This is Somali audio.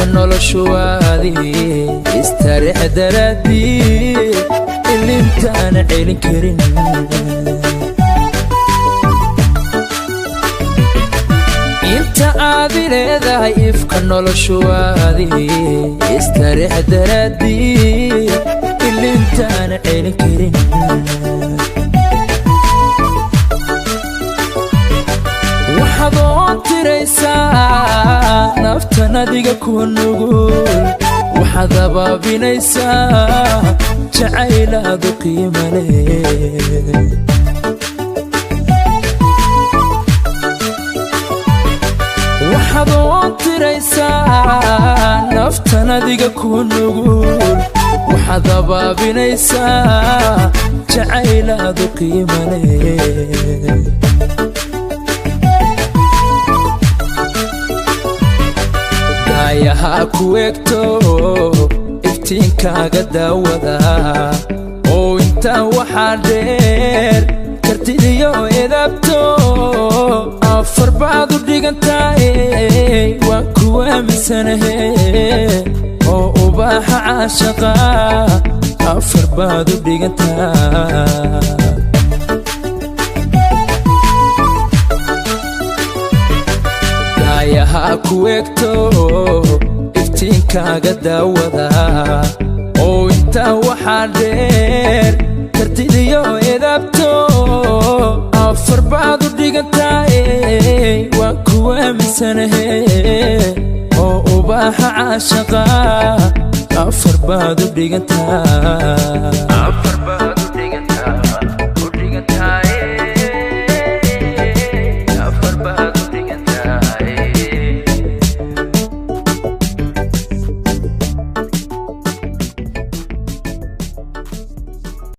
Ifka noloshu waadii istarix daraadii, ilintaana celin karin. Inta aad leedahay ifka noloshu waadii istarix daraadii, ilintaana celin karin. Waxaad oon tiraysaa naftan adiga kuwa nugul, waxaad abaabinaysaa jacaylaadu qiima leh. Waxaad oon tiraysaa naftan adiga kuwa nugul, waxaad abaabinaysaa jacaylaadu qiima leh. Daayaha ku egto iftiinkaaga daawada, oo intaa waxaa dheer kartidiyo edabto, afar baad u dhigantahay, waan ku aaminsanahe, oo ubaaxa caashaqa afar baad u dhigantaa. Daayaha ku egto iftiinkaaga daawada, oo intaa waxaa dheer kartidiyo edabto, afar baad u dhigantahay, waan ku aaminsanahe, oo ubaaxa caashaqa afar baad u dhigantaa.